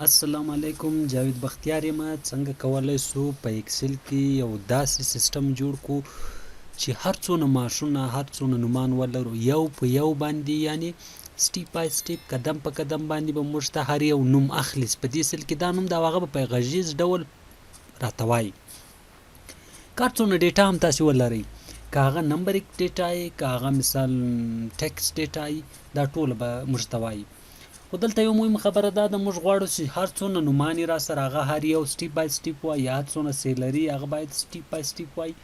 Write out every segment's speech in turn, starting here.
السلام علیکم جاوید بختیار یم. څنګه کولای سو په ایکسل کې یو داسې سیستم جوړ کو چې هر څونه معاشونه هر څونه نومان ولرو یو په یو باندې، یعنی سټیپ بای سټیپ، قدم په قدم باندې به موږ ته هر یو نوم اخلي. په دې سیل کې دا نوم دا هغه به په غږیز ډول راته وایي. که هر څونه ډیټا هم تاسو ولرئ، که هغه نمبریک ډیټا یې، که هغه مثال ټیکسټ ډیټا یې، دا ټول به موږ ته وایي. خو دلته یو مهمه خبره دا ده، موږ غواړو چې هر څونه نومانې را سره هغه هر یو سټیپ بای سټیپ وایي، یا هر څونه سیلري هغه باید سټیپ بای سټیپ وایي.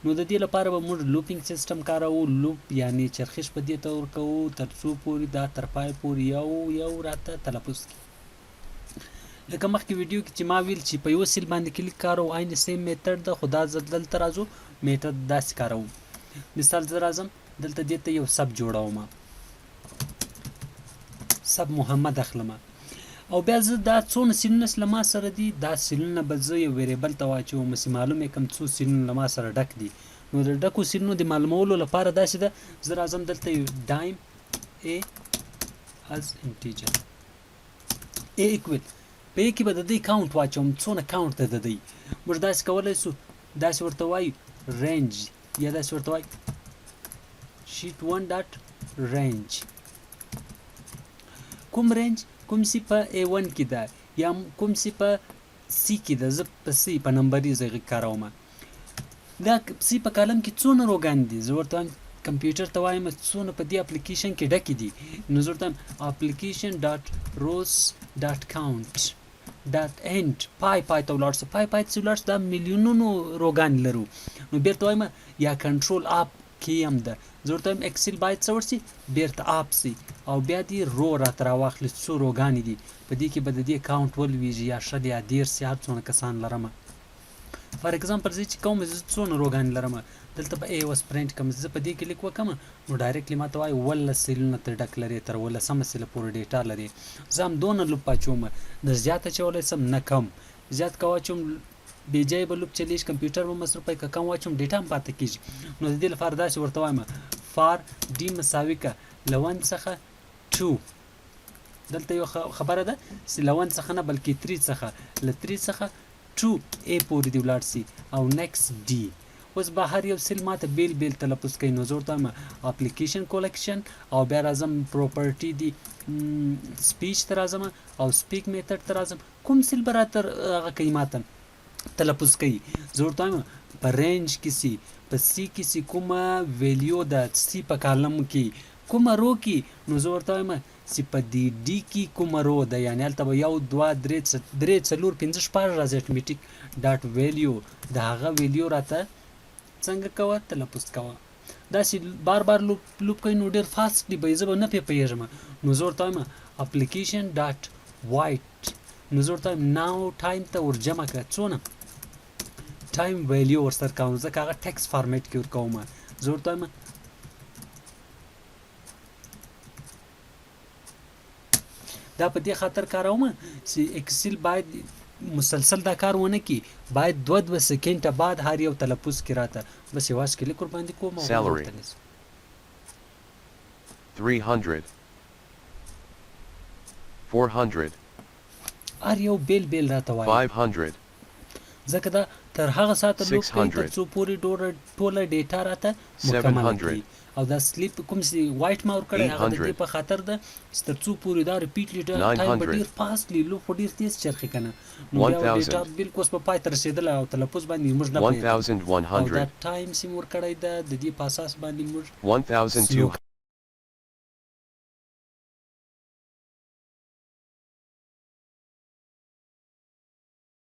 نو د دې لپاره به موږ لوپینګ سیستم کاروو. لوپ یعنی چرخش په دې ته ورکوو تر څو پورې دا تر پای پورې یو یو راته تلفظ کړي. لکه مخکې ویډیو کې چې ما ویل چې په یو سیل باندې کلیک کارو، عین سیم میتھډ ده، خو دا ځل دلته راځو میتھډ داسې کاروو. مثال زه راځم دلته دې ته یو سب جوړوم، سب محمد اخلم، او بیا زه دا څونه سیلونه له ما سره دي، دا سیلونه به زه یو ویریبل ته واچوم چې معلوم یې کم څو سیلونه له ما سره ډک دي. نو د ډکو سیلونو د معلومولو لپاره داسې ده، زه راځم دلته یو dim a as integer a equal، په a کې به د دې count واچوم، څونه count ده د دې. موږ داسې کولی سو، داسې ورته وایو range، یا داسې ورته وایو sheet 1 dot range. کوم range؟ کوم سی په A1 کې ده یا کوم سی په C کې ده. زه په C په نمبري ځای کاروم. دا C په کالم کې څونه row ګان دي؟ زه ورته وایم، کمپیوټر ته وایم څونه په دې اپلیکیشن کې ډکې دي. نو زه ورته وایم application dot rows dot count dot end، پای پای ته ولاړ سه. پای پای ته ولاړ سه، دا میلیونونو row ګان لرو. نو بیرته وایم یا control up کې هم ده، زه ورته وایم ایکسل باید څه ورسي، بیرته up سي او بیا دې row راته راواخلي، څو row ګانې دي په دې کې، به د دې count ولوېږي، یا 20 یا 30 یا هر څونه کسان لرم. for example زه چې کوم زه څونه row ګانې لرم، دلته به ای اوس پرینټ کوم. زه په دې کلیک وکم نو directly ماته وایي 17 سیلونه ته ډک لري، تر 17مه سیله پورې data لري. زه هم دونه loop اچوم، نه زیات اچولی سم نه کم. زیات که واچوم بې ځایه به loop چلیږي، کمپیوټر به مصروف که کم واچوم data هم پاتې کیږي. نو د دې لپاره داسې ورته وایم for d مساوي که له 1 څخه 2. دلته یو خبره ده چې له 1 څخه نه بلکې 3 څخه، له 3 څخه 2 a پورې دی ولاړ سي او next d. اوس به هر یو cell ماته بیل بیل تلفظ کوي. نو زه ورته وایم application collection او بیا راځم property دی speech ته راځم او speak method ته راځم. کوم cell به راته هغه کوي، ماته تلفظ کوي؟ زه ورته وایم په range کې سي په C کې سي کومه value ده، C په column کې کومه row کې. نو زه ورته وایم چې په دې D کې کومه row ده، یعنی هلته به یو دوه درې درې څلور پنځه 16 راځي. automatic dot value، د هغه value راته څنګه کوه، تلفظ کوه. داسې بار بار loop loop کوي نو ډېر fastly به زه به نه پرې پوهېږم. نو زه ورته وایم application dot wait. نو زه ورته وایم now time ته ورجمع کړه، څونه time value ورسره کوم، ځکه هغه text format کې ورکوم. زه ورته وایم دا په دې خاطر کاروم چې ایکسل باید مسلسل دا کار ونه کړي، باید دوه دوه سیکنډه بعد هر یو تلفظ کې راته. بس یوازې کلیک ورباندې کوم او Salary. ورته نیسم. 300 400 هر یو بیل بیل راته وایي. 500 ځکه دا تر هغه ساعته loop کوي 600 تر څو پورې ټوله data راته مکمله 700 کړي. او دا sleep کوم چې wait ما ورکړی هغه د دې 800 په خاطر ده چې تر څو پورې دا repeatedly time به 900 ډیر fastly loop خو ډیر تیز چرخي کنه، نو بیا 1000 data بالکل اوس په پای ته رسېدله او تلفظ باندې موږ نه پوهېدو. او دا 1100 time سیم ورکړی ده، د دې په اساس باندې موږ 1200 slow